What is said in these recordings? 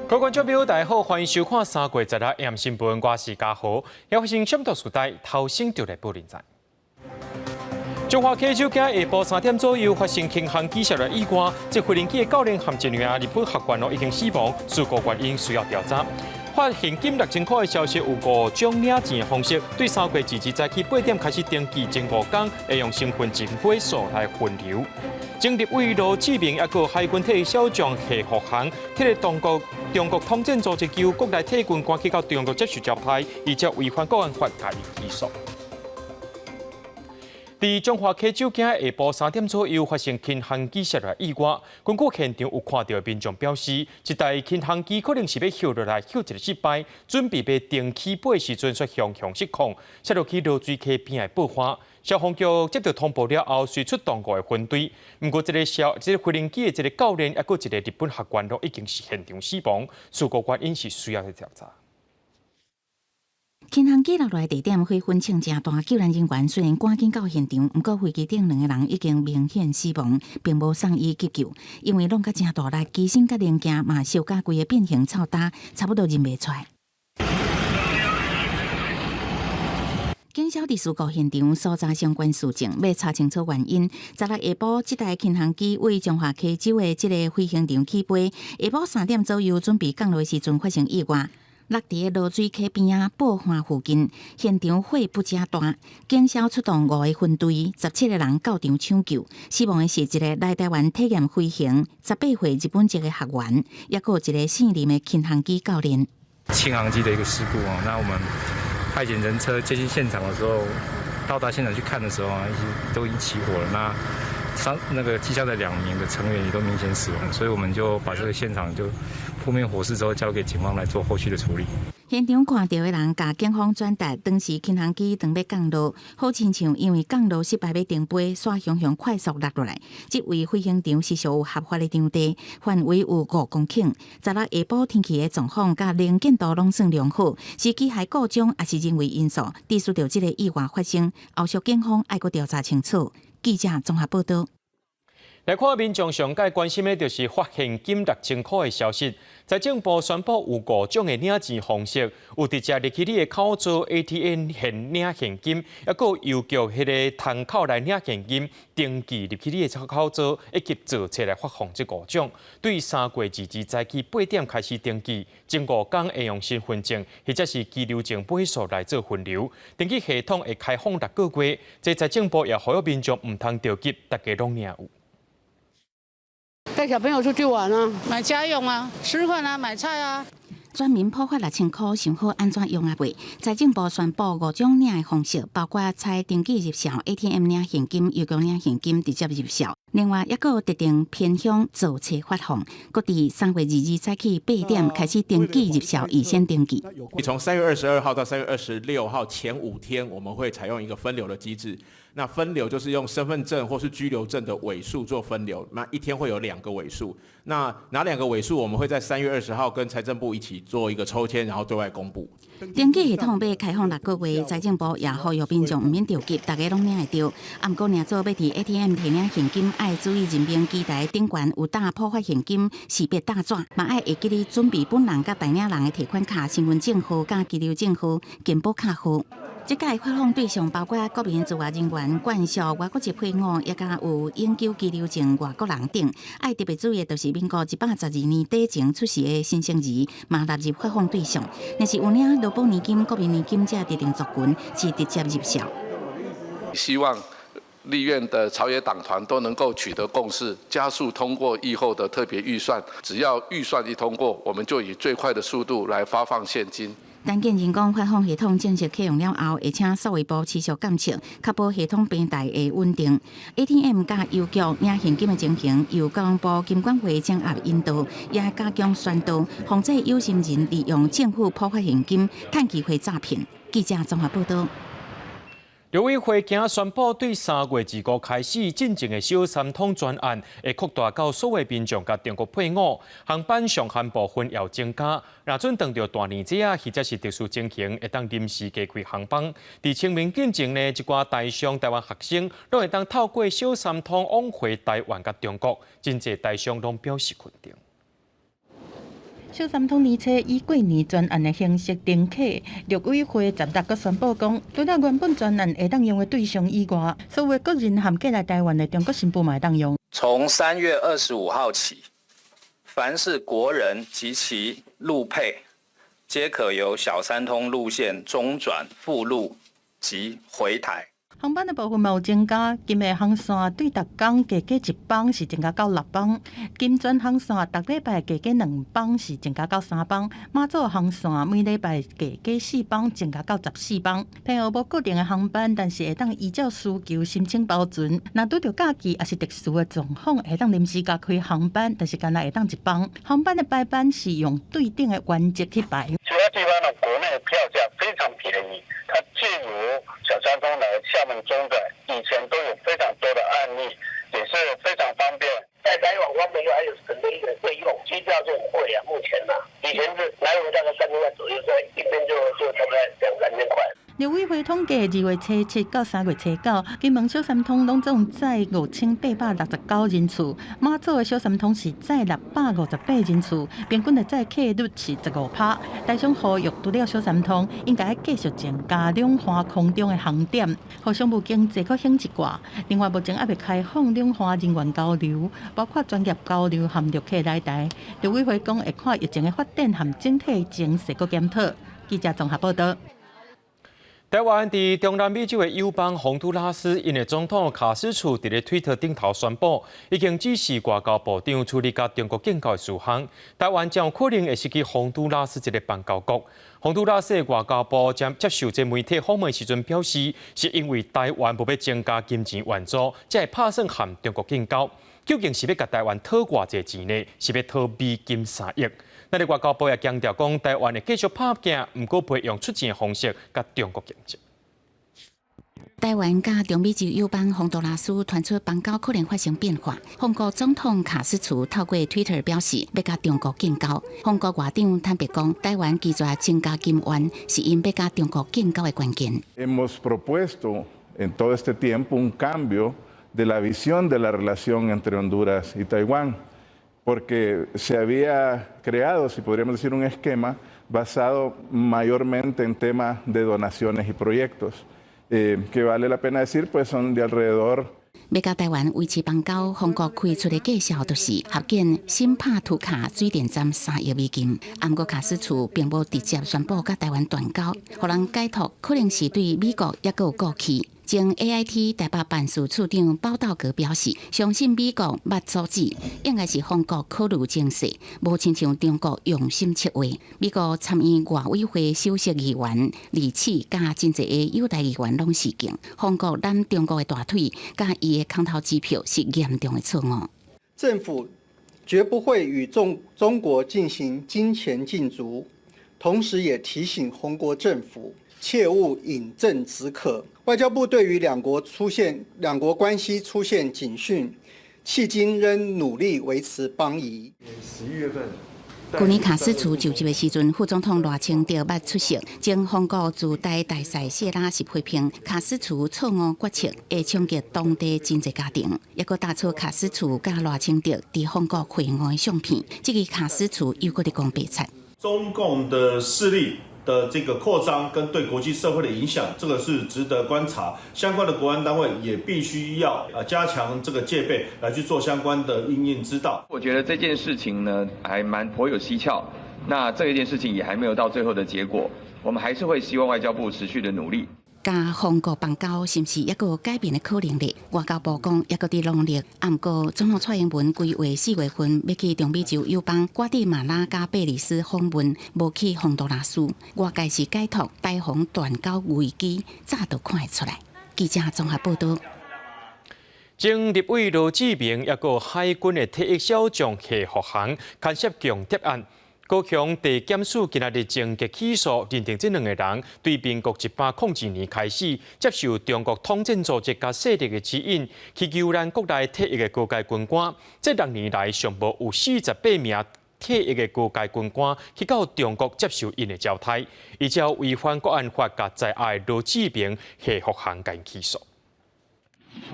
各位觀眾朋友，大家好，歡迎收看三月十六暗新聞，我是嘉豪。要先閃到時代，頭先就來報連載。彰化溪州今下晡3點左右發生輕航機摔落意外，這飛行機的教練和一名日本學員已經死亡，事故原因需要調查。發現金6000塊的消息有五種領錢的方式，對3月22早起8點開始登記，前5工會用身份證尾數來分流。前立委羅志明抑閣海軍退役小將謝福航，替中國中國統戰組織由國內退軍趕去到中國接受招待，而且違反國安法共伊起訴。佇彰化溪州今下晡3點左右發生輕航機摔落意外。根據現場有看著的民眾表示，這台輕航機可能是欲翕落來翕一个失敗，準備欲停起飛時陣，煞雄雄失控，摔落去濁水溪邊的爆發。消防局接到通報了後，隨出動五個分隊。毋過，這个小這个飛行機的這个教練，抑閣一个日本學員，攏已經是現場死亡。事故原因是需要去調查。輕航機落來地點火焚情誠大，救援人員雖然趕緊到現場，毋過飛機頂兩個人已經明顯死亡，並無送醫急救，因為弄甲誠大力，機身佮零件嘛燒甲規个變形臭焦，差不多認袂出來。警消佇事故現場搜查相關事證，欲查清楚原因。十六下晡，這台輕航機為彰化溪州的這个飛行場起飛，下晡3點左右準備降落時陣發生意外。落佇个濁水溪邊仔報岸附近，現場火不誠大，警消出動五個分隊，17個人到場搶救。死亡的是一个來台灣體驗飛行18歲日本籍的學員，抑閣有一个姓林的輕航機教練。輕航機的一個事故啊，那我們派遣人車接近現場的時候，到達現場去看的時候啊，都已經起火了。那傷那個機下的兩名的成員也都明顯死亡，所以我們就把這個現場就撲滅火勢之後，交給警方來做後續的處理。現場看著的人共警方轉達，當時輕航機準欲降落，好親像因為降落失敗欲停飛，煞雄雄快速落落來。這位飛行場是屬有合法的場地，範圍有5公頃。十六下晡天氣的狀況佮能見度攏算良好，是機械故障抑是人為因素，致使著這个意外發生？後續警方愛閣調查清楚。記者綜合報道。來看民眾上蓋關心的，就是發現金6000塊的消息。財政部宣布有五種的領錢方式，有直接入去你的口座 ATM 現領現金，抑閣有郵局彼个窗口來領現金，登記入去你的口座，以及造冊來發放這五種。對3月22早起8點開始登記，前5工會用身份證或者是居留證尾數來做分流。登記系統會開放六個月，這財政部也呼籲民眾毋通著急，大家攏領有。帶小朋友出去玩啊，買家用啊，吃飯啊，買菜啊。全民普發6000塊，想好按怎用啊未？財政部宣布五種領的方式，包括採登記入數、ATM 領現金、郵局領現金直接入數。另外，抑閣有特定偏鄉造冊發放，閣佇3月22早起8點開始登記入數，預先登記。你從3月22號到3月26號前5天，我們會採用一個分流的機制。那分流就是用身份證或是居留證的尾數做分流，那一天會有兩個尾數。那哪兩個尾數？我們會在3月20號跟財政部一起做一個抽籤，然後對外公布。登記系統欲開放六個月，財政部也呼籲民眾毋免著急，大家攏領會著。啊，毋過領做欲佇 ATM 提領現金，愛注意人面機台頂懸有打普發現金識別大紙，嘛愛會記得準備本人佮代領人的提款卡、身份證號、佮居留證號、健保卡號。這屆發放對象包括國民自外人員、眷屬、外國籍配偶，抑佮有永久居留證外國人等。愛特別注意的，就是民國112年底前出世的新生兒，嘛納入發放對象。若是有領勞保年金、國民年金這特定族群，是直接入數。希望立院的朝野黨團都能夠取得共識，加速通過疫後的特別預算。只要預算一通過，我們就以最快的速度來發放現金。陳建仁講，發放系統正式啟用了後，會請數位部持續監測，確保系統平台會穩定。ATM 佮郵局領現金的情形，由交通部金管會掌握引導，也加強宣導，防止有心人利用政府普發現金趁機會詐騙。記者綜合報道。陸委會今仔宣布，對3月25開始進前的小三通專案會擴大到所有民眾佮中國配偶，航班上限部分也有增加。若準當著大年節啊，或者是特殊情形，會當臨時加開航班。佇清明進前呢，一寡台商、台灣學生攏會當透過小三通往回台灣佮中國，真濟台商攏表示肯定。小三通年初以過年專案的形式停客，陸委會十六閣宣布講，除了原本專案會當用的對象以外，所有國人和過來台灣的中國新婦嘛會當用。從3月25號起，凡是國人及其陸配，皆可由小三通路線中轉赴陸及回台。航班的部分嘛有增加，金馬航線對逐工加加一班是增加到六班，金磚航線逐禮拜加加兩班是增加到三班，馬祖航線每禮拜加加四班，增加到14班。平和無固定的航班，但是會當依照需求申請保存。若拄著假期抑是特殊的狀況，會當臨時加開航班，但是干焦會當一班。航班的排班是用對等的原則去排。其他地方的國內票價非常便宜，它借由小三通來廈門中轉，以前都有非常多的案例，也是非常方便。在來往方面又還有省的一個費用，機票就很貴啊。目前呢，以前是來回大概3000塊左右，現在一邊就大概兩三千塊。陸委會統計，2月初7到3月初9，金門小三通攏總載5869人次，馬祖的小三通是載658人次，平均的載客率是15%。台商呼籲，除了小三通，應該繼續增加兩岸空中的航點，予商務經濟閣興一掛。另外，目前猶未開放兩岸人員交流，包括專業交流和陸客來台。陸委會講會看疫情的發展和整體情勢閣檢討。記者綜合報道。台灣佇中南美洲的友邦宏都拉斯，𪜶的總統卡斯楚佇咧推特頂頭宣布，已經指示外交部長處理佮中國建交的事項。台灣將有可能會失去宏都拉斯這个邦交國。宏都拉斯的外交部將接受這媒體訪問時陣表示，是因為台灣無欲增加金錢援助，才會拍算和中國建交。究竟是欲共台灣討偌濟錢呢？是欲討美金3億？咱的外交部也強調講，台灣會繼續拍拚，毋過袂用出錢的方式佮中國競爭。台灣佮中美洲友邦宏都拉斯傳出邦交可能發生變化。宏國總統卡斯楚透過 Twitter 表示，欲佮中國建交。宏國外長坦白講，台灣拒絕增加金援，是𪜶欲佮中國建交的關鍵。 Hemos propuesto en todo este tiempo un cambio de la visión de la relación entre Honduras y Taiwán, porque se había creado, si podríamos decir, un esquema basado mayormente en temas de donaciones y proyectos, que vale la pena decir, pues son de alrededor 欲佮台灣維持邦交，宏國開出的價數就是合建新帕圖卡水電站3億美金。毋過卡斯楚並無直接宣布佮台灣斷交，予人解讀可能是對美國猶閣有顧忌。前 AIT 台北辦事處長包道格表示，相信美國捌阻止，應該是宏國考慮情勢，無親像中國用心策劃。美國參院外委會首席議員李啟佮真濟个友台議員攏示警，宏國攬中國的大腿，佮伊的空頭支票是嚴重的錯誤。政府絕不會與中國進行金錢競逐，同時也提醒宏國政府切勿飲鴆止渴。外交部對於兩國關係出現警訊，迄今仍努力維持邦誼。11月份。去年卡斯楚就職的時陣，副總統賴清德捌出席，前宏國駐台大使謝拉是批評卡斯楚錯誤決策，會衝擊當地真濟家庭，抑閣打出卡斯楚佮賴清德佇宏國會晤的相片，這个卡斯楚又閣佇講白賊。中共的勢力的這個擴張跟對國際社會的影響，這個是值得觀察。相關的國安單位也必須要加強這個戒備，來去做相關的因應之道。我覺得這件事情呢，還蠻頗有蹊蹺。那這一件事情也還沒有到最後的結果，我們還是會希望外交部持續的努力。佮宏國邦交是毋是猶閣有改變的可能咧？外交部講猶閣佇努力。毋過總統蔡英文規劃4月份欲去中美洲友邦瓜地馬拉佮貝里斯訪問，無去宏都拉斯。外界是解讀台宏斷交危機，早就看會出來。記者綜合報道。前立委羅志明，抑閣海軍的退役少將謝福洪，牽涉共諜案。高雄地檢署今仔日終結起訴，認定這兩个人對民國102年開始接受中國統戰組織佮勢力的指引，去糾攔國內退役的高階軍官。這6年來，上無有48名退役的高階軍官去到中國接受𪜶的交代，依照違反國安法佮在押的羅志明、謝福洪共起訴。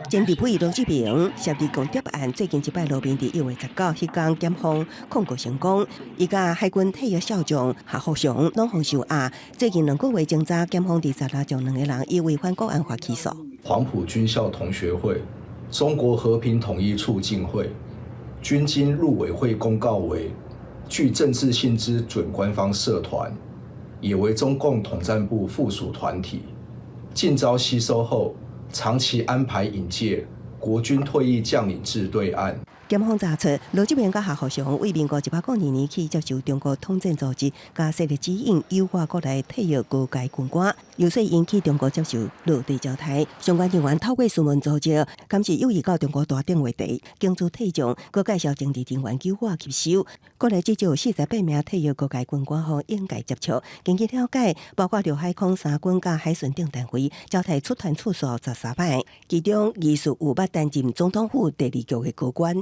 前立委羅志明涉入共諜案，最近一擺露面佇1月19彼工檢方控告成功，伊佮海軍退役少將夏福祥攏予收押。最近2個月偵查，檢方佇十六將兩個人以違反國安法起訴。黃埔軍校同學會、中國和平統一促進會均經陸委會公告為具政治性之準官方社團，也為中共統戰部附屬團體。進招吸收後，長期安排引介國軍退役將領至對岸。檢方查出羅志明佮夏福祥為民國102年起接受中國統戰組織佮設立指引，誘惑國內退役高階軍官，遊說𪜶去中國接受落地招待。相關人員透過私門組織，監視誘伊到中國大鼎話題，經做退將，閣介紹政治人員誘惑吸收。國內至少48名退役高階軍官予應該接觸。根據了解，包括陸海空三軍佮海巡等單位，招待出團次數13擺，其中疑似有捌擔任總統府第二局的高官。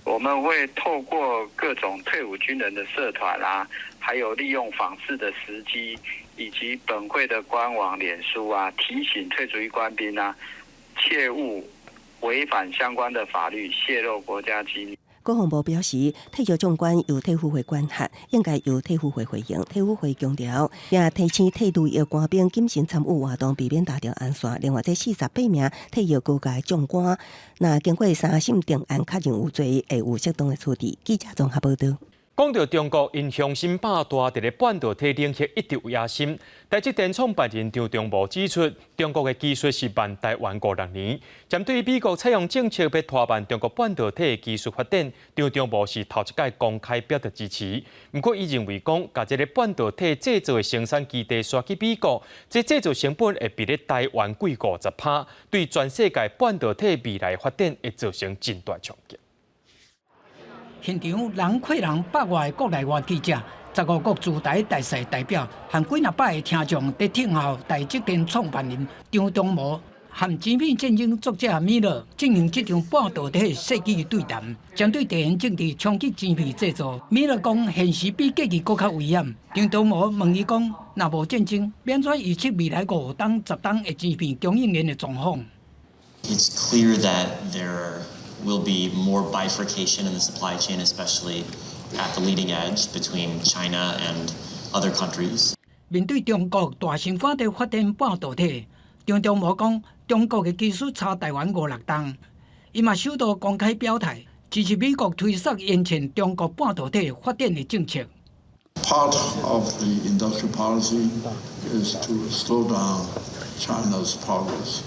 我們會透過各種退伍軍人的社團啊，還有利用訪視的時機，以及本會的官網、臉書啊，提醒退伍官兵啊，切勿違反相關的法律，洩露國家機密。國防部表示，退役將官由退輔會管轄，應該由退輔會回應。退輔會強調，也提醒退伍官兵謹慎參與活動，避免踏著紅線。另外，這48名退役高階將官，若經過三審定案確認有罪，會有適當的處置。記者綜合報道。講到中國，𪜶雄心百大，佇咧半導體領域一直有野心。台積電創辦人張忠謀指出，中國的技術是慢台灣五六年。針對美國採用政策欲拖慢中國半導體的技術發展，張忠謀是頭一擺公開表達支持。毋過，伊認為講，共這个半導體製造的生產基地徙去美國，這製造成本會比咧台灣貴50%，對全世界半導體未來發展會造成真大衝擊。現場人看人，百外國內外記者，15國駐台大使代表，和幾若百个聽眾佇聽候台積電創辦人張忠謀和晶片戰爭作者米勒進行這場半導體世紀對談。針對地緣政治衝擊晶片製造，米勒講現時比過去閣較危險。張忠謀問伊講，若無戰爭，欲按怎預測未來5冬、10冬的晶片供應鏈的狀況？It's clear that there will be more bifurcation in the supply chain, especially at the leading edge between China and other countries. 面對中國大心肝佇發展半導體，張忠謀講中國的技術差台灣五六冬。伊嘛首度公開表態，支持美國推捒延遲中國半導體發展的政策。 Part of the industrial policy is to slow down China's progress.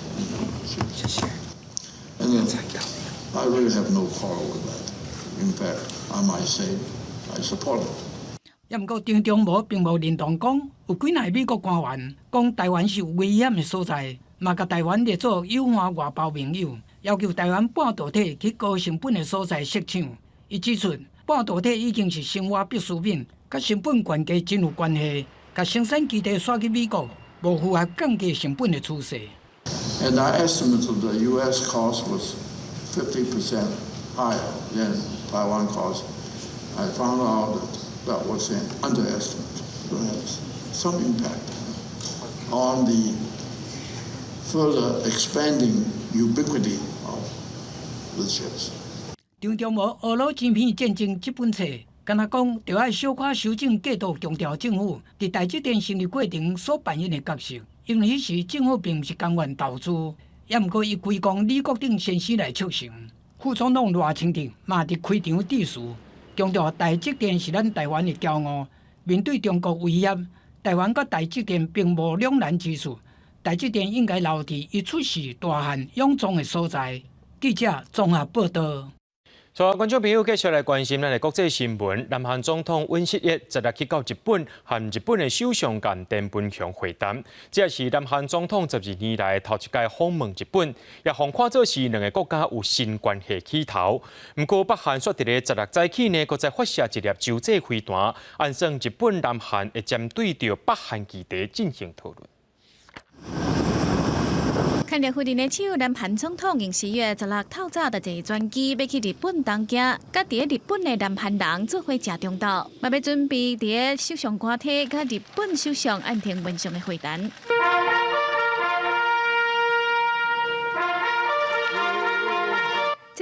And I really have no quarrel with that. In fact, I might say I support it. 也毋過張忠謀並無認同講有幾若美國官員講台灣是有危險的所在，嘛共台灣列做友岸外包盟友，要求台灣半導體去高成本的所在設廠。伊指出，半導體已經是生活必需品，佮成本懸低真有關係。共生產基地徙去美國，無符合降低成本的趨勢。 And our estimate of the U.S. cost was 50% higher than Taiwan cost. I found out that that was an underestimate. It has some impact on the further expanding ubiquity of the chips. 張忠謀俄羅晶片戰爭這本冊，敢若講著愛小可修正過度強調政府佇台積電成立過程所扮演的角色，因為彼時政府並毋是甘願投資，也毋過伊歸功李國鼎先生來促成。副總統賴清德嘛佇開場致辭，強調台積電是咱台灣的驕傲。面對中國威脅，台灣佮台積電並無兩難之處。台積電應該留佇伊出世大漢勇壯的所在。記者綜合報道。所以觀眾朋友繼續來關心咱的國際新聞。南韓總統尹錫悅十六去到日本，和日本的首相岸田文雄會談。這也是南韓總統12年來頭一擺訪問日本，也予看做是兩个國家有新關係起頭。毋過北韓煞佇咧十六早起呢，閣再發射一粒洲際飛彈，按算日本、南韓會針對著北韓基地進行討論。牽著夫人的手，南韓總統尹錫悅十六透早就坐專機欲去日本東京，佮佇咧日本的南韓人做伙食中晝，嘛欲準備佇咧首相官邸佮日本首相岸田文雄的會談。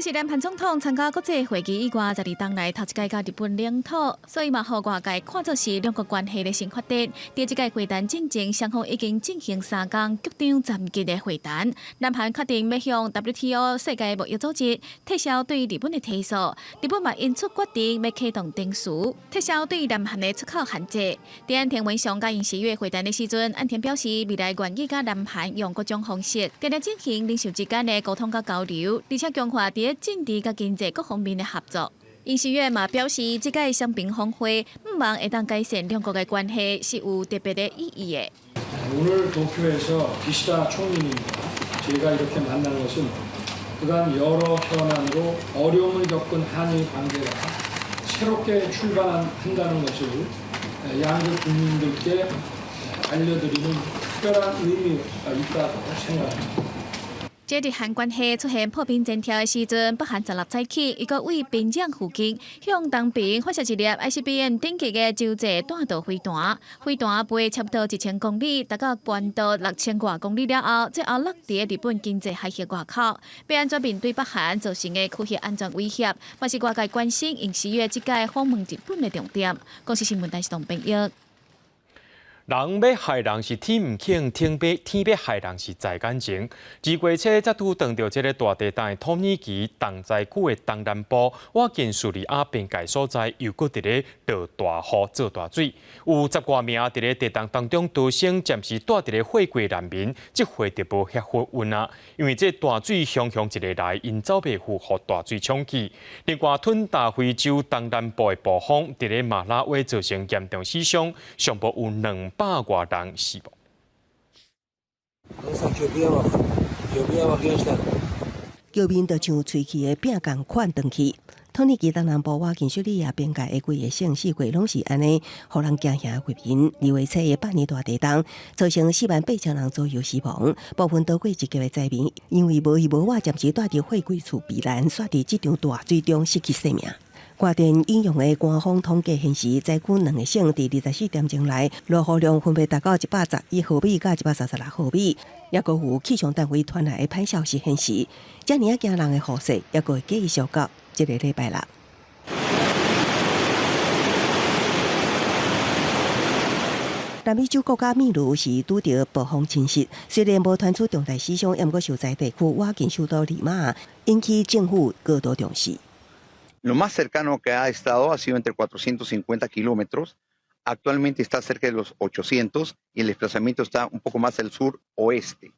這是南韓總統參加國際會議以外，十二冬來頭一擺到日本領土，所以嘛，予外界看作是兩國關係的新發展。佇這屆會談進前，雙方已經進行三工局長層級的會談。南韓確定欲向 WTO 世界貿易組織撤銷對日本的提訴，日本嘛因此決定欲啟動程序，撤銷對南韓的出口限制。佇岸田文雄佮尹錫悅會談的時陣，岸田表示未來願意佮南韓用各種方式，定定進行領袖之間的溝通佮交流，而且強化佇政治佮經濟各方面的合作。尹錫悅嘛表示，這屆雙邊峰會，向望會當改善兩國的關係，是有特別的意義的。 오늘 도쿄에서 기시다 총리님과 제가 이렇게 만난 것은 그간 여러 현안으로 어려움을 겪은 한일 관계가 새롭게 출발한다는 것을 양국 국민들께 알려드리는 특별한 의미가 있다고 생각합니다. 這日韓關係出現破冰前兆的時陣，北韓16早起，伊閣對平壤附近向東邊發射一粒 ICBM 等級的洲際彈道飛彈，飛彈飛差不多1000公里，達到關島6000外公里了後，最後落佇日本經濟海域外口。欲按怎面對北韓造成的區域安全威脅，嘛是外界關心尹錫悅這屆訪問日本的重點。公視新聞台是董編譯。人欲害人是天毋肯，天欲害人是在眼前。2月初才拄碰著這个大地震的土耳其重災區的東南部，瓦近敘利亞邊界所在，又閣佇咧落大雨、做大水，有十外名佇咧地震當中逃生，暫時蹛佇咧貨櫃難民，這回就無遐幸運啊！因為這大水洶洶一个來，𪜶走袂赴，予大水沖去。另外，吞達非州東南部的暴風，佇咧馬拉威造成嚴重死傷，上無有200外人死亡。橋面就像吹氣的餅仝款斷去。土耳其東南部倚近敘利亞邊界的幾个省四季攏是按呢，予人驚嚇畫面。2月初的百年大地震，造成4萬8千人左右死亡，部分逃過一劫的災民，因為無依無倚，暫時蹛佇貨櫃厝避難，煞佇這場大水中失去性命。外電引用的官方統計顯示，災區兩个省佇24點鐘內落雨量分別達到111毫米佮136毫米。抑閣有氣象單位傳來的歹消息顯示，遮爾仔驚人的雨勢，抑閣會繼續到這个禮拜六。南美洲國家秘魯是拄著暴風侵襲，雖然無傳出重大死傷，毋過受災地區倚近首都利馬，引起政府高度重視。 Lo más cercano que ha estado ha sido entre 450 kilómetros. Actualmente está cerca de los 800 y el desplazamiento está un poco más al sur oeste.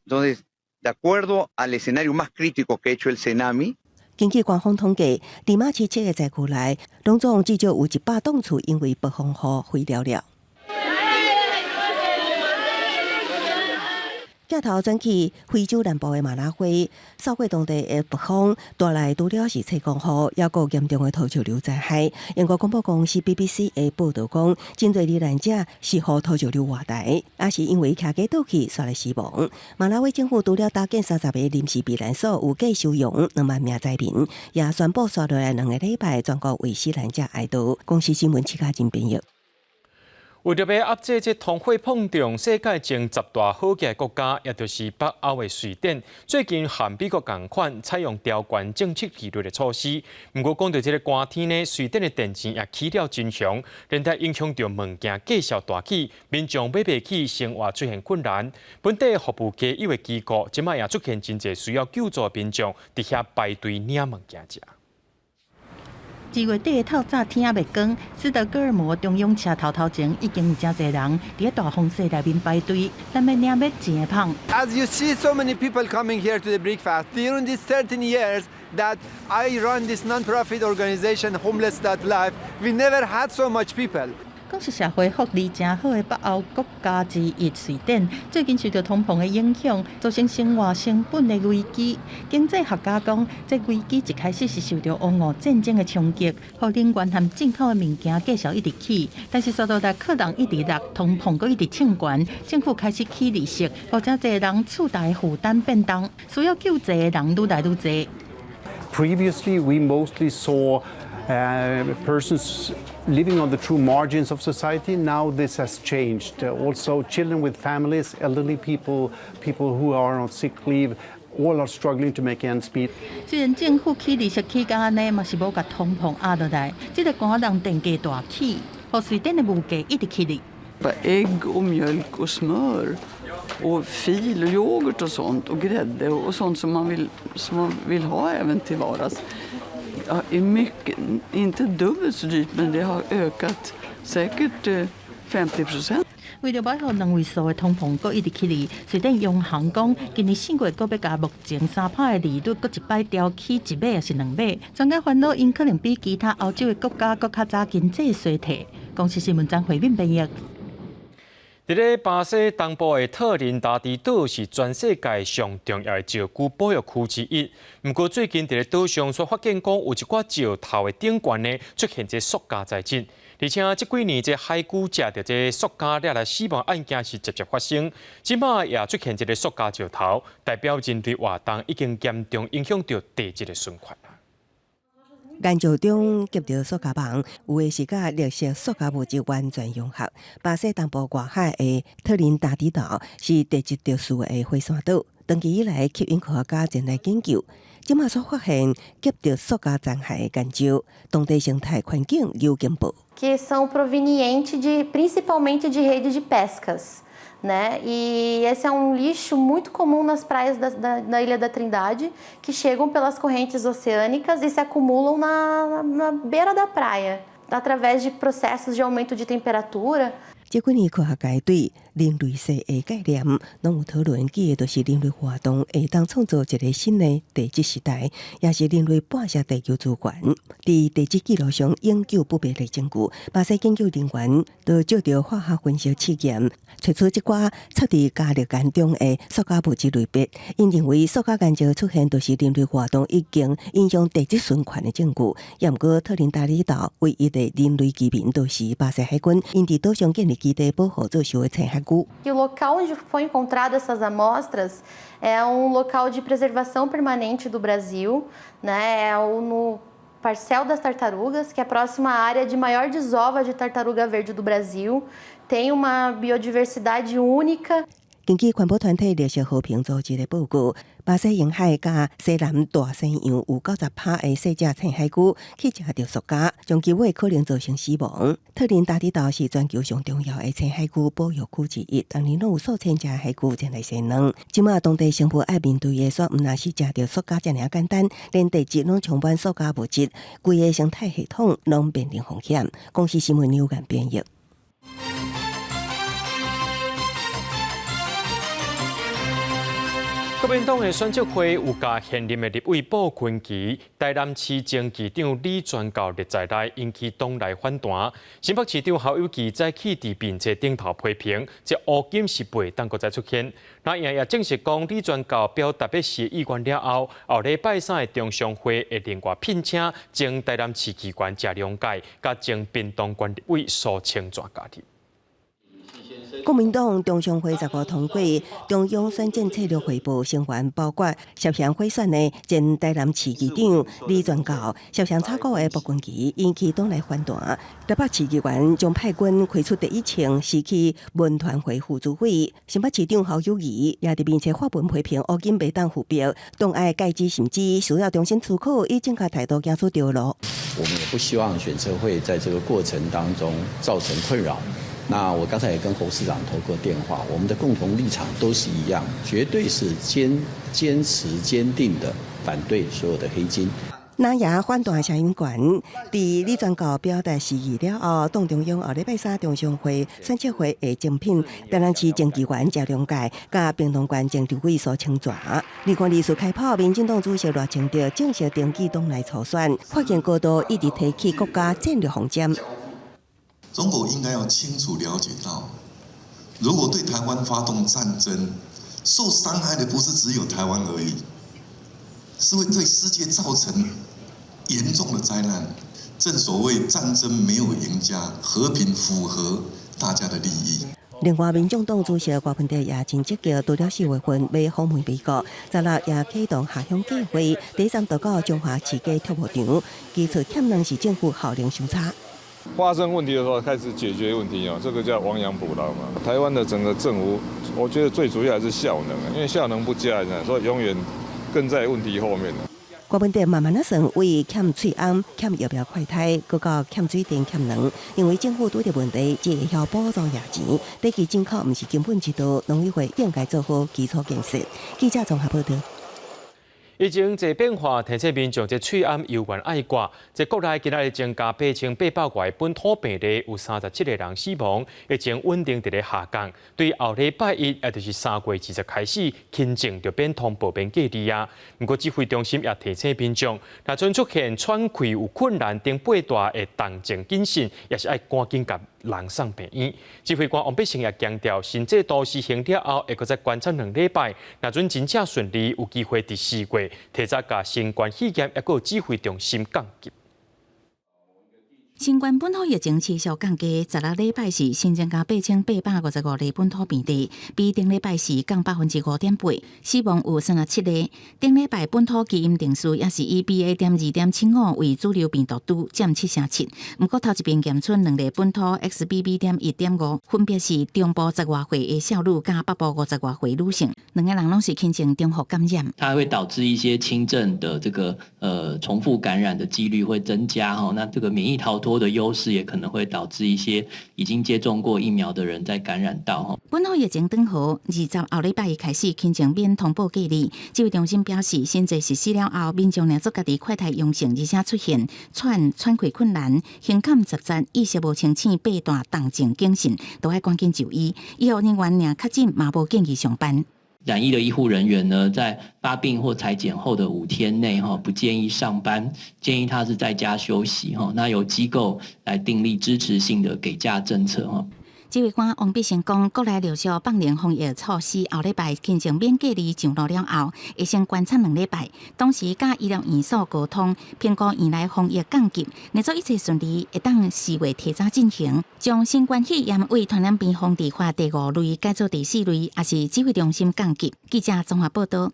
Entonces, de acuerdo al escenario más crítico que ha hecho el Senami，根據官方統計，利馬市七个災區內，攏總至少有100棟厝因為暴風雨毀掉了。鏡頭轉去非洲南部的馬拉維，掃過當地的暴風帶來除了是吹狂雨，抑閣嚴重的土石流災害。英國廣播公司 BBC 的報導講，真濟罹難者是予土石流活埋，抑是因為騎機倒去煞來死亡。馬拉維政府除了搭建30個臨時避難所，有計收容2萬名災民，也宣布紲落來2個禮拜全國為死難者哀悼。公視新聞戚家珍編譯。為著欲遏制這通貨膨脹，世界前十大好額國家，也就是北歐的瑞典，最近和美國仝款採用調懸政策利率的措施。毋過講著這个寒天呢，瑞典的電錢也起了真雄，連帶影響著物件價數大起，民眾買袂起，生活出現困難。本地服務加油的機構，這擺也出現真濟需要救助的民眾，佇遐排隊領物件食。2月底的透早天猶未光，斯德哥爾摩中央車頭頭前已經有誠濟人佇咧大風雪內面排隊，等欲領欲錢的麭。 As you see, so many people coming here to the breakfast. During these 13 years that I run this non-profit organization, Homeless Life, we never had so much people. 講是社會福利誠好的北歐國家之一，瑞典最近受著通膨的影響，造成生活成本的危機。經濟學家講，這危機一開始是受著烏俄戰爭的衝擊，予能源和進口的物件價數一直起，但是紲落來客人一直落，通膨閣一直衝懸，政府開始起利息，予誠濟人厝貸負擔變重，需要救濟的人愈來愈濟。 Previously, we mostly saw persons living on the true margins of society. Now this has changed. Also, children with families, elderly people, people who are on sick leave, All are struggling to make ends meet. 雖然政府起利息起甲按呢，嘛是無共通膨壓落來，這个寒人電價大起，予瑞典的物價一直起哩。 Ägg och mjölk och smör och fil och yoghurt och sånt och grädde och sånt som man vill ha även till vardags. Ja, är mycket, inte dubbelt så dyrt, men det har ökat säkert 50%. 為著欲予兩位數的通膨閣一直起哩，瑞典央行講，今年4月閣欲共目前3%的利率閣一擺調起一碼抑是兩碼。專家煩惱，𪜶可能比其他歐洲的國家閣較早經濟衰退。公視新聞張惠敏編譯。佇咧巴西東部的特林達迪島是全世界上重要的石龜保育區之一。毋過最近佇咧島上卻發現講有一寡石頭的頂懸呢出現這塑膠材質，而且這幾年這海龜食著這塑膠粒來死亡案件是節節發生。這擺也出現這个塑膠石頭，代表人類活動已經嚴重影響著地質的循環。岩石中夾著塑膠網，有的是佮綠色塑膠物質完全融合。巴西東部外海的特林達迪島是地質特殊的火山島，長期以來吸引科學家前來研究。這馬所發現夾著塑膠殘骸的岩石，當地生態環境有警報。 Que são provenientes de principalmente de rede de pescas, né? E esse é um lixo muito comum nas praias da Ilha da Trindade, que chegam pelas correntes oceânicas e se acumulam na beira da praia, através de processos de aumento de temperatura. 這幾年科學界對人類世的概念攏有討論，記的就是人類活動會當創造一个新的地質時代，也是人類剝削地球資源。佇地質記錄上永久不變的證據，巴西研究人員都借著化學分析試驗，揣出這寡插佇加熱岩中的塑膠物質類別。𪜶認為塑膠岩石出現，就是人類活動已經影響地質循環的證據。也毋過特林達里島唯一的人類居民，就是巴西海軍，𪜶佇島上建立基地保護做岫的青海龜。 E o local onde foi encontrado essas amostras é um local de preservação permanente do Brasil, né? É o no Parcel das Tartarugas, que é a próxima área de maior desova de tartaruga verde do Brasil. Tem uma biodiversidade única. 根據環保團體綠色和平組織的報告，巴西沿海佮西南大西洋有90%的細隻青海龜去食著塑膠，長期尾可能造成死亡。特林達迪島是全球上重要的青海龜保育區之一，逐年攏有數千隻海龜前來生卵。這馬當地生物愛面對的，煞毋但是食著塑膠遮爾簡單，連地質攏充滿塑膠物質，規个生態系統攏面臨風險。公視新聞劉元編譯。國民黨的選策會有共現任的立委布群旗，台南市前市長李全教列在內，引起黨內反彈。新北市長侯友宜早起佇面冊頂頭批評，這烏金是袂當閣再出現。那也證實講，李全教表達欲辭意願了後，後禮拜三的中常會會另外聘請前台南市議員謝龍介，佮前屏東縣立委蘇清泉加入。國民黨中常會15通過中央選戰策略匯報，成員包括涉嫌賄選的前台南市議長李全教、涉嫌炒股的薄群其，引起黨內反彈。台北市議員鍾沛君開出第一槍，辭去文團會副主委。新北市長侯友宜也佇面冊發文批評烏金袂當復辟，黨愛改制甚至需要重新思考，以正確態度行出著路。我們也不希望選策會在這個過程當中造成困擾。那我剛才也跟侯市長通過電話，我們的共同立場都是一樣，絕對是堅持堅定的反對所有的黑金。那也反彈聲音懸，佇李全教表達辭意了後，黨中央後禮拜三中常會選策會會徵聘台南市前議員謝龍介，佮屏東縣前立委蘇清泉。2024開跑，民進黨主席賴清德正式登記黨內初選，發言高度一直提起國家戰略方針。中國應該要清楚了解到，如果對台灣發動戰爭，受傷害的不是只有台灣而已，是會對世界造成嚴重的災難。正所謂戰爭沒有贏家，和平符合大家的利益。另外，民眾黨主席柯文哲也真積極，除了4月份欲訪問美國，16也啟動下鄉計劃，第一站就到彰化市家拓牧場，指出欠能是政府效能傷差。發生問題的時候開始解決問題哦，這個叫亡羊補牢嘛。台灣的整個政府，我覺得最主要還是效能，因為效能不佳，所以永遠跟在問題後面。郭文哲慢慢仔算，為欠喙罨、欠疫苗快篩，閣到欠水電、欠糧，認為政府拄著問題，只會曉補助贏錢，短期進口毋是根本之道，農委會應該做好基礎建設。記者綜合報道。疫情這變化，提醒民眾這喙罨猶原愛掛。這國內今仔日增加8800外本土病例，有37個人死亡，疫情穩定佇咧下降。對後禮拜一，也就是3月20開始，輕症就免通報免隔離啊。毋過指揮中心也提醒民眾，若陣出現喘氣有困難等八大的動靜謹慎，也是愛趕緊共人送病院。指揮官王必勝也強調，新制度實行了後，會閣再觀察2禮拜，若準真正順利，有機會佇4月提早共新冠肺炎抑閣有指揮中心降級。新冠本土疫情持續降低，16禮拜四新增加8855例本土病例，比頂禮拜四降5.8%，死亡有37個。頂禮拜本土基因定序也是以 BA .2.75為主流病毒株，佔7成7。毋過頭一遍檢出兩例本土 XBB.1.5，分別是中部十外歲的少女佮北部50外歲女性，兩个人攏是輕症重複感染。它會導致一些輕症的這個重複感染的幾率會增加哈，那這個免疫逃脫的優勢也可能會導致一些已經接種過疫苗的人再感染到哈。本土疫情轉好，20後禮拜一開始輕症免通報隔離。指揮中心表示，新制實施了後，民眾若做家己快篩陽性，而且出現喘、喘氣困難、胸坎雜雜、意識無清醒、八大動靜謹慎，都愛趕緊就醫。醫護人員若確診，嘛無建議上班。染疫的醫護人員呢，在發病或採檢後的5天內，哈，不建議上班，建議他是在家休息，哈。那由機構來訂立支持性的給假政策，哈。指揮官王必勝講，國內陸續放寬防疫措施，後禮拜輕症免隔離上路了後，會先觀察兩禮拜，同時佮醫療院所溝通，評估院內防疫降級，若做一切順利，會當4月提早進行，將新冠肺炎為傳染病防治法第五類改做第四類，也是指揮中心降級。記者綜合報道。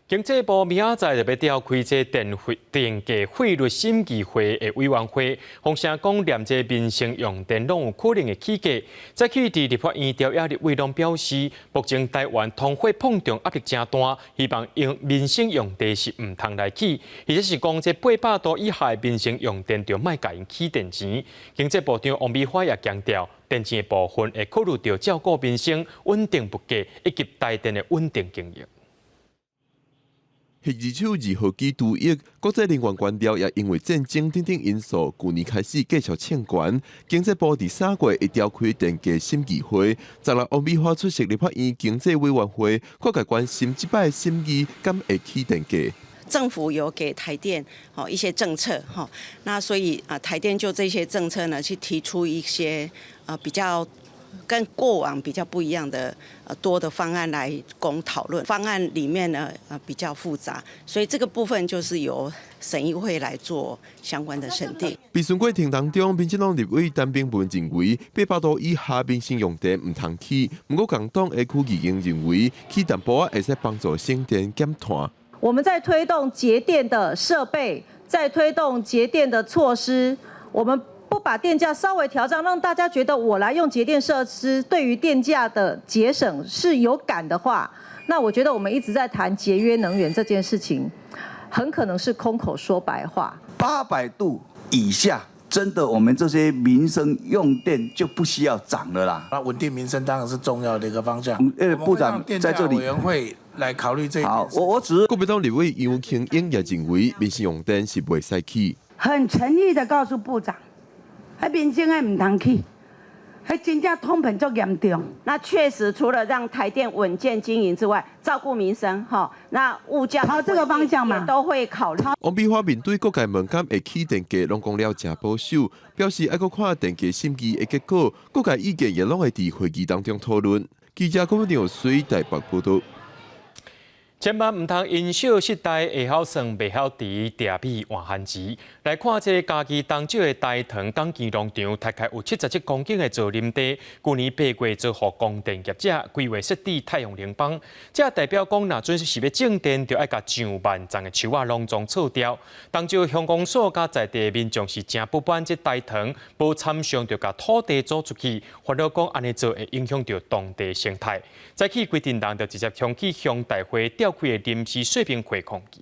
經濟部明仔載就欲召開這電費電價費率審議會的委員會，風聲講連這民生用電攏有可能會起價。早起佇立法院朝野立委攏表示，目前台灣通貨膨脹壓力誠大，希望用民生用電是毋通來起，或者是講這800度以下的民生用電就莫共𪜶起電錢。經濟部長王美花也強調，電錢的部分會考慮著照顧民生、穩定物價以及台電的穩定經營。核二手二號機除役，國際能源官僚也因為戰爭等等因素，舊年開始繼續衝懸。經濟部佇3月會召開電價審議會，16王美花出席立法院經濟委員會，各界關心這擺審議敢會起電價。政府有給台電哦一些政策哈，那所以啊台電就這些政策呢，去提出一些啊比較跟過往比較不一樣的多的方案來供討論。方案裡面呢比較複雜，所以這個部分就是由審議會來做相關的審定。備詢過程當中，民進黨立委陳秉文認為，800度以下民生用電毋通起，毋過共黨的區議員認為，起淡薄仔會使幫助省電減碳。我們在推動節電的設備，在推動節電的措施，我們不把電價稍微調漲，讓大家覺得我來用節電設施，對於電價的節省是有感的話，那我覺得我們一直在談節約能源這件事情，很可能是空口說白話。800度以下，真的我們這些民生用電就不需要漲了啦。那穩定民生當然是重要的一個方向。部長在這裡。委員會來考慮這。好，我只是國民黨立委楊慶英也認為民生用電是袂使起。很誠意的告訴部長，彼民生的毋通起，彼真正通膨足嚴重。那確實除了讓台電穩健經營之外，照顧民生，哈，那物價朝這個方向嘛，都會考慮。王美花面對各界問敢會起電價，攏講了誠保守，表示愛閣看電價審議的結果，各界意見也攏會佇會議當中討論。記者郭文水台北報道。千萬毋通因小失大，會曉算袂曉除，掠米換番薯。來看這个嘉義東石的大塘港墘農場，大概有77公頃的造林地。舊年8月就予光電業者規劃設置太陽能板，這代表講，若準是欲種電，就愛共上萬叢的樹仔攏總銼掉。東石鄉公所佮在地民眾是誠不滿，這大塘無參詳就共土地租出去，煩惱講按呢做會影響著當地生態。早起規陣人就直接衝去鄉代會調召開的臨時說明會抗議。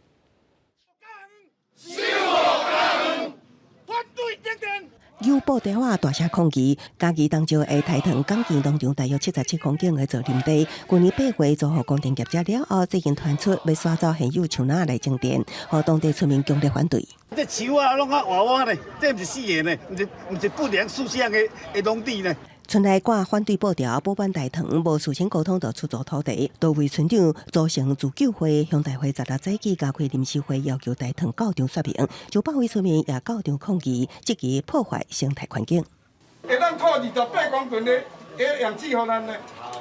反對停電。有布條仔大聲抗議，嘉義東石的大塘港墘農場大約77公頃的造林地，舊年8月租予光電業者了後，最近傳出欲徙走現有樹林來種電，予當地村民強烈反對。這樹仔攏較活活呢，這毋是死的呢，毋是不良樹相的農地呢。村內掛反對布條，保管大塘無事先溝通就出租土地，多位村長組成自救會、鄉代會十六早起召開臨時會，要求大塘到場說明，就百位村民也到場抗議，質疑破壞生態環境。會當吐28公噸的氧氣予咱呢？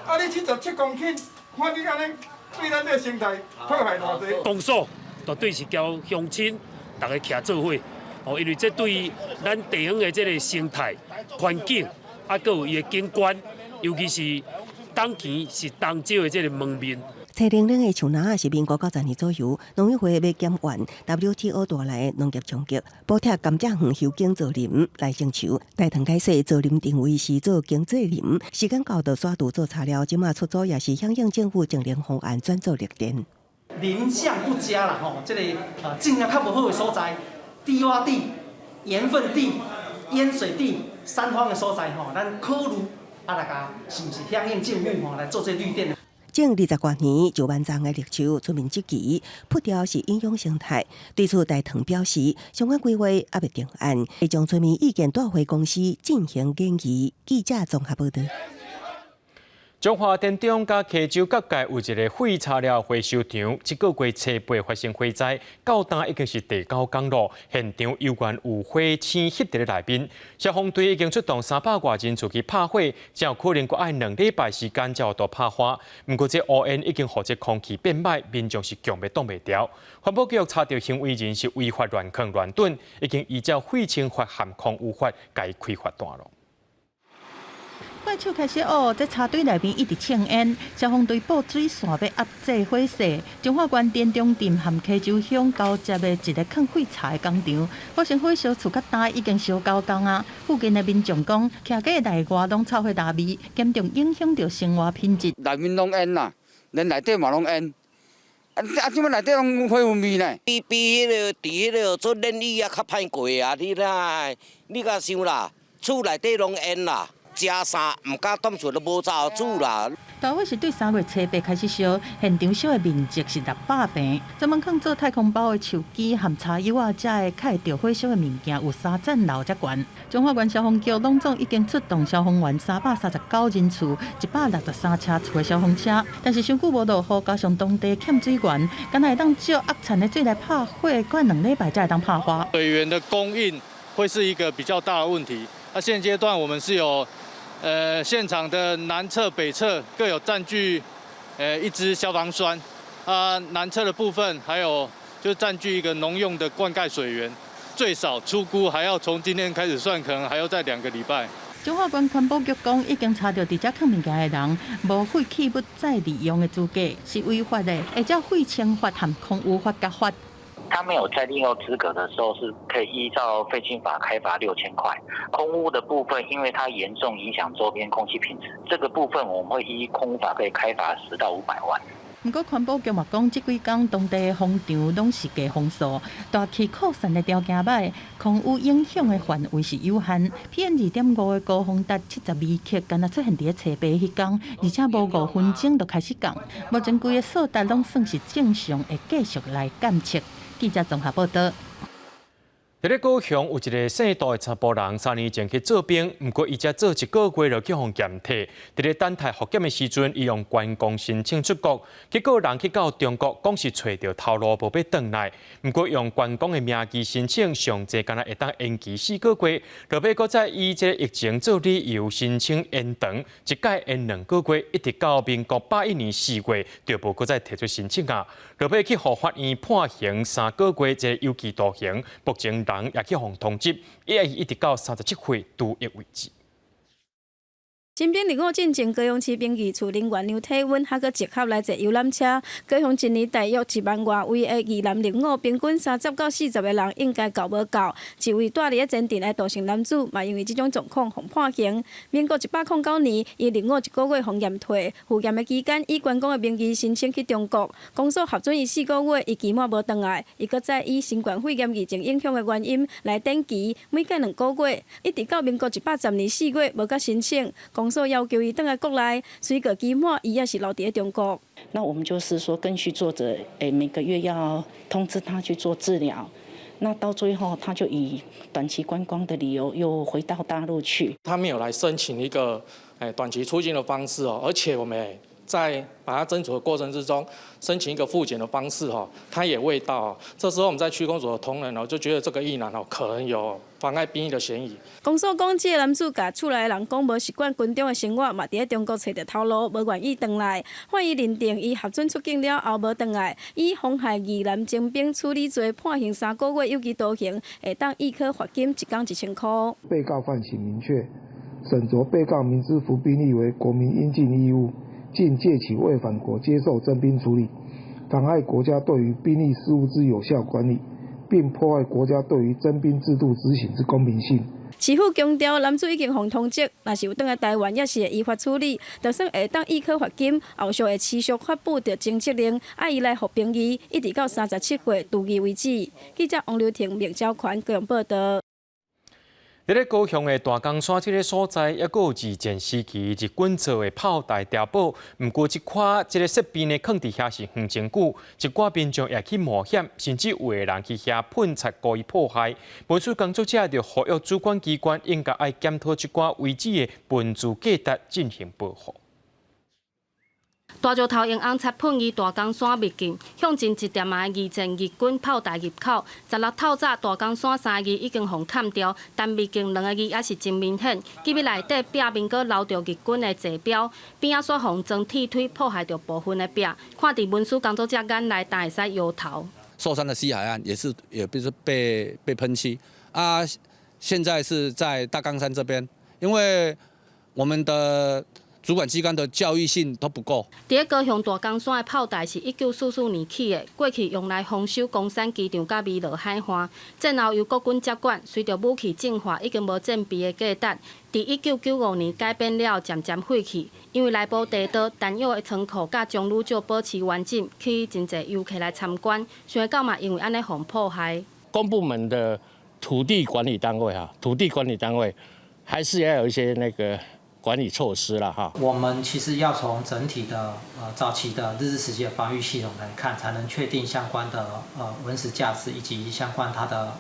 啊，你77公頃，看你按呢對咱這個生態破壞偌濟。公所絕對是交鄉親逐家徛做伙，哦，因為這對咱地方的這个生態環境。啊，閣有伊的景觀，尤其是東墘是東石的這个門面。青零零的樹林是民國90年左右，農委會欲減緩 WTO 帶來的農業衝擊，補貼甘蔗園修景造林來種樹。大塘解釋造林定位是做經濟林，時間到就徙除做材料，這馬出租也是響應政府淨零方案轉做綠電。林相不佳啦，吼，這个種啊較無好的所在，低窪地、鹽分地、淹水地。山荒的所在吼，咱考慮啊來共是毋是響應政府吼來做這綠電。種20多年就萬叢的綠樹，村民質疑鋪掉是影響生態。對此，大塘表示，相關規劃猶未定案，會將村民意見帶回公司進行研議。記者綜合報道。彰化田中佮溪州各界有一个廢材料回收場，這个月初八發生火災，到今已經是第九工咯。現場猶原有火星翕佇咧內面，消防隊已經出動300外人出去拍火，才有可能閣愛2禮拜時間才有法度拍花。毋過這烏煙已經予這空氣變歹，民眾是強欲擋袂牢。環保局查著行為人是違法亂囥亂囤，已經依照廢清法和空污法共伊開罰單咯。怪手開始哦，這柴堆內面一直衝煙，消防隊布水線欲壓制火勢。彰化縣田中鎮和溪州鄉交接的一个囥廢柴的工廠，發生火燒厝較大，已經燒九工啊。附近的民眾講，徛家內外攏臭火焦味，嚴重影響著生活品質。內面攏煙啦，連內底嘛攏煙。啊啊！這擺內底攏火薰味呢？比彼彼个佇彼个做冷雨啊較歹過啊！你啦，你敢想啦，厝內底攏煙啦。食啥毋敢踮厝都無灶煮啦。大火是對3月初八開始燒，現場燒的面積是600坪。專門囥做太空包的樹枝和柴油仔，才會較會著火燒的物件有三層樓遮懸。彰化縣消防局攏總已經出動消防員339人次，163車次的消防車，但是傷久無落雨，加上當地欠水源，敢若會當借壓產的水來拍火，閣2禮拜才會當拍花。水源的供應會是一個比較大的問題。那現階段我們是有現場的南側、北側各有佔據，一支消防栓。啊，南側的部分還有就佔據一個農用的灌溉水源，最少初估還要從今天開始算，可能還要再2個禮拜。彰化縣環保局講，已經查著佇遮囥物件的人，無廢棄物再利用的資格，是違法的，會照廢清法和空污法共罰。他沒有再利用資格的時候，是可以依照廢清法開罰6000塊。空污的部分，因為它嚴重影響周邊空氣品質，這個部分我們會依空污法可以開罰10到500萬。毋過環保局嘛講，這幾工當地的風場攏是低風速，大氣擴散的條件歹，空污影響的範圍是有限。PM2.5的高峰達72克，敢若出現佇咧初八彼工，而且無5分鐘就開始降。目前規个數值攏算是正常，會繼續來監測。記者綜合報道。佇咧高雄有一个姓杜的查埔人，3年前去做兵，毋過伊才做一个月就去予檢提。佇咧等待複檢的時陣，伊用觀光申請出國，結果人去到中國，講是揣著頭路無欲轉來。毋過用觀光的名義申請，上濟敢若會當延期4個月，落尾閣再以這个疫情做理由申請延長，一擺延2個月，一直到民國101年4月，就無閣再提出申請啊。落尾去予法院判刑3個月，這个有期徒刑，目前人也去予通緝，伊一直到37歲除役為止。徵兵入伍進前，高雄市兵役處人員量體溫，還閣集合來坐遊覽車。高雄一年大約1萬外位的役男入伍，平均30到40個人應該夠無夠。一位蹛佇咧前鎮的杜姓男子，嘛因為這種狀況，予判刑。民國109年，伊入伍一個月予驗退，復驗的期間，以觀光的名義申請去中國，公所核准伊4個月，伊期滿無轉來，伊閣再以新冠肺炎疫情影響的原因來展期，每隔2個月，一直到民國110年4月無閣申請。公所要求伊轉來國內，隨過期滿，伊也是留佇咧中國。那我們就是說，根據作者，每個月要通知他去做治療。那到最後，他就以短期觀光的理由又回到大陸去。他沒有來申請一個短期出境的方式哦，而且我們在把他偵處的過程之中，申請一個複檢的方式哦，他也未到。這時候我們在區公所的同仁哦，就覺得這個役男哦可能有妨礙兵役的嫌疑。公所講，這個男子共厝內的人講無習慣軍中的生活，嘛佇咧中國揣著頭路，無願意轉來。法院認定伊核准出境了後無轉來，以妨害役男徵兵處理罪判刑3個月有期徒刑，會當易科罰金一工1000塊。被告犯行明確，審酌被告明知服兵役為國民應盡義務，竟借其未返國接受徵兵處理，妨礙國家對於兵役事務之有效管理，並破壞國家對於徵兵制度執行之公平性。市府強調，男子已經予通緝，若是有轉來台灣，也是會依法處理。就算會當易科罰金，後續會持續發布著徵集令，愛伊來服兵役，一直到37歲除役為止。記者王劉婷、麥昭權高雄報導。佇咧高雄的大岡山這个所在，猶閣有二戰時期日軍做的炮台碉堡。毋過這款這个設備呢，囥佇遐是遠真久，一寡民眾也去冒險，甚至有的人去遐噴漆故意破壞。文史工作者就呼籲主管機關應該愛檢討這寡遺址的文資價值進行保護。大石頭用紅漆噴伊大岡山秘境，向前一點仔的二戰日軍炮台入口。16透早大岡山三个字已經予砍掉，但秘境兩個字猶是真明顯。機密內底壁面閣留著日軍的坐標，邊仔煞予裝鐵推破壞著部分的壁。看佇文史工作者眼內，但會使搖頭。壽山的西海岸也是，也不是被噴漆啊。現在是在大岡山這邊，因為我們的主管機關的教育性都不夠。佇咧高雄大岡山的炮台是1944年起的，過去用來防守岡山機場佮彌勒海岸。戰後由國軍接管，隨著武器進化，已經無戰備的價值。佇1995年改編了後，漸漸廢去。因為內部地道、彈藥的倉庫佮鐘乳石保持完整，吸引真濟遊客來參觀。想袂到嘛，因為按呢予破壞。公部門的土地管理單位啊，土地管理單位還是要有一些那個管理措施了哈。我們其實要從整體的早期的日治時期的防禦系統來看，才能確定相關的文史價值以及相關它的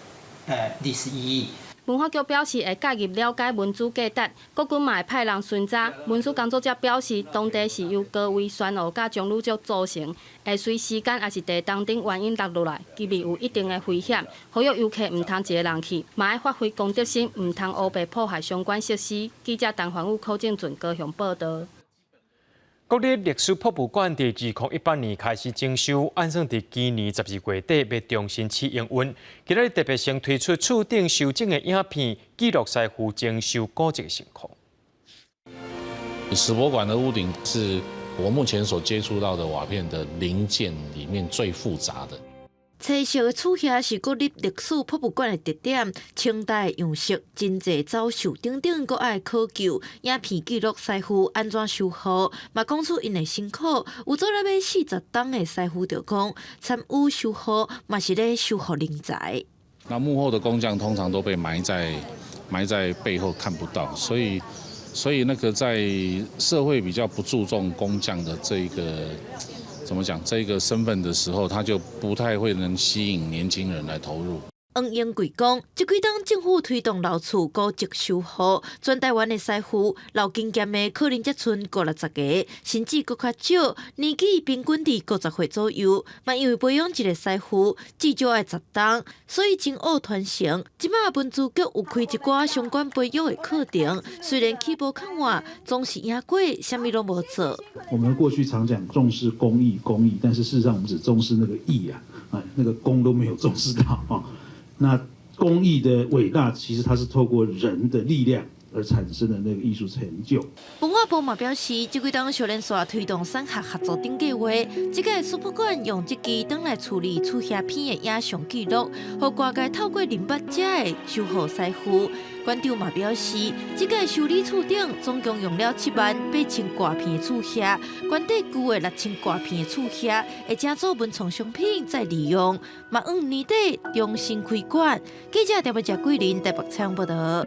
歷史意義。文化局表示會介入了解文資價值，國軍嘛會派人巡查。文史工作者表示，當地是由高危珊瑚佮鐘乳石組成，會隨時間抑是地動等原因落落來，其實有一定的危險。呼籲遊客毋通一个人去，嘛愛發揮公德心，毋通烏白破壞相關設施。記者陳環宇、柯正俊高雄報導。國立歷史博物館佇2018年開始整修，按算佇今年12月底欲重新試營運。今仔日特別先推出厝頂修整的影片，記錄師傅整修古蹟的辛苦。史博館的屋頂是我目前所接觸到的瓦片的零件裡面最複雜的。青色的厝瓦是國立歷史博物館的特點，清代樣式真濟走獸等等，閣愛考究。影片記錄師傅按怎修復，嘛講出𪜶的辛苦。有做了欲40冬的師傅就講，參與修復嘛是咧修復人才。那幕後的工匠通常都被埋在背後看不到，所以那個在社會比較不注重工匠的這一個。怎麼講？這個身份的時候，他就不太會能吸引年輕人來投入。黃英貴講，這幾冬政府推動老厝古蹟修復，全台灣的師傅老經驗的可能才賰50-60個，甚至閣較少，年紀平均佇50歲左右。嘛因為培養一個師傅至少愛10冬，所以真愛傳承。這馬文資局有開一寡相關培育的課程，雖然起步較晚，總是贏過啥物攏無做。我們過去常講重視工藝，工藝，但是事實上我們只重視那個藝啊，啊，那個工都沒有重視到啊。那工藝的偉大，其實它是透過人的力量而產生的那個藝術成就。文化部嘛表示，這幾冬小連續推動產學合作等計劃，這個蘇博館用這支當來處理厝遐片的影像記錄，予外界透過認捌這的修護師傅。館長嘛表示，這個修理厝頂總共用了7萬8千外片的厝遐，館底舊的6千外片的厝遐，會成做文創商品再利用，嘛往年底重新開館。記者陳文桂林台北採訪報導。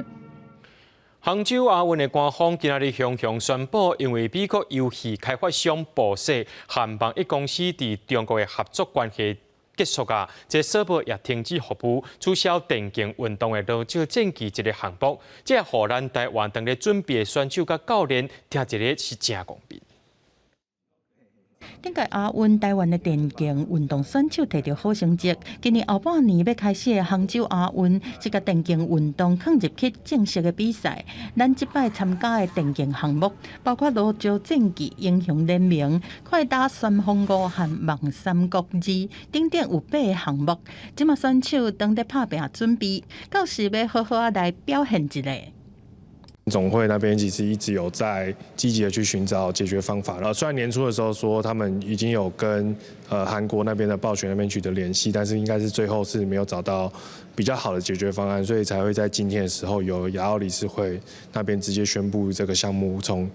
杭州亞運的官方今仔日雄雄宣布，因為美國遊戲開發商暴雪和網易公司佇中國的合作關係結束啊，這宣布也停止服務，取消電競運動的羅石戰記這个項目，這予咱台灣當咧準備的選手佮教練聽一个是誠公平。頂屆亞運，台灣的電競運動選手摕著好成績。今年後半年欲開始的杭州亞運，是共電競運動放入去正式的比賽。咱這擺參加的電競項目，包括羅石戰記、英雄聯盟、快打旋風五和夢三國二等等有8个項目。這馬選手當咧拍拚準備，到時欲好好仔來表現一下。總會那邊其實一直有在積極的去尋找解決方法。雖然年初的時候說他們已經有跟韓國那邊的暴雪那邊取得聯繫，但是應該是最後是沒有找到比較好的解決方案，所以才會在今天的時候由亞奧理事會那邊直接宣布這個項目從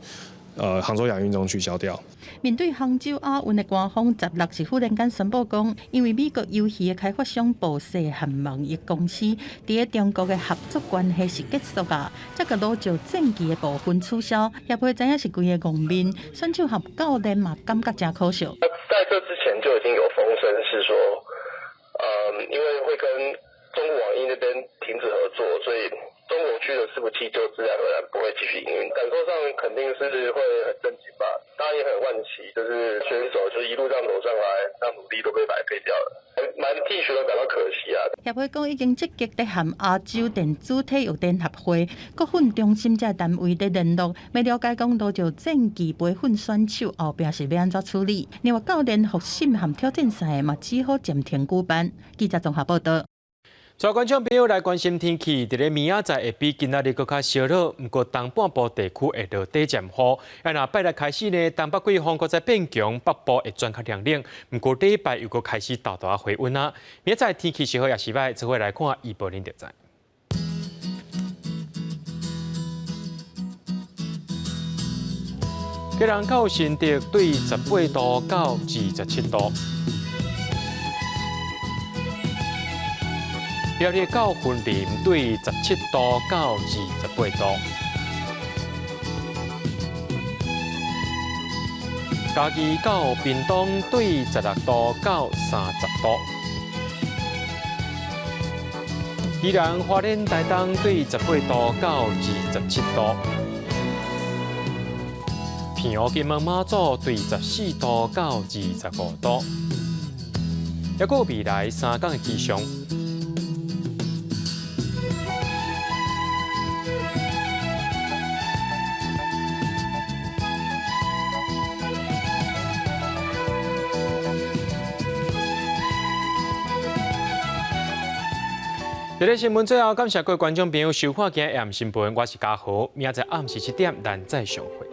杭州亞運中取消掉。面對杭州亞運的官方16是忽然間宣布講，因為美國遊戲的開發商暴雪和網易公司佇咧中國的合作關係是結束啊，這個羅石戰記的部分取消，也袂知影是規个戇面，選手和教練嘛感覺誠可惜。在這之前就已經有風聲是說，因為會跟中國網易那邊停止合作，所以中國區的伺服器就自然而然不會繼續營運。感受上肯定是會很震驚吧，當然也很惋惜，就是選手就一路這樣走上來，那努力都被白費掉了，蠻替選手感到可惜啊。協會講已經積極咧和亞洲電子體育聯合會、國訓中心這單位咧聯絡，欲了解講羅石戰記培訓選手後壁是欲按怎處理。另外教練復審和挑戰賽嘛，只好暫停舉辦。記者綜合報導。帶觀眾朋友來關心天氣，佇咧明仔載會比今仔日閣較燒熱，毋過東半部地區會落短暫雨。啊，若拜六開始呢，東北季風閣再變強，北部會轉較涼冷。毋過禮拜又閣開始沓沓仔回溫啊。明仔載天氣是好抑是䆀，做伙來看預報恁就知。基隆到新竹對18度到27度。苗栗到雲林對17度到28度，嘉義到屏東對16度到30度，宜蘭花蓮台東對18度到27度，澎湖金門馬祖對14度到25度，抑閣有未來3工的氣象。這個新聞最後，感謝各位觀眾朋友收看今日的新聞，我是嘉豪，明仔載暗時7點，咱再相會。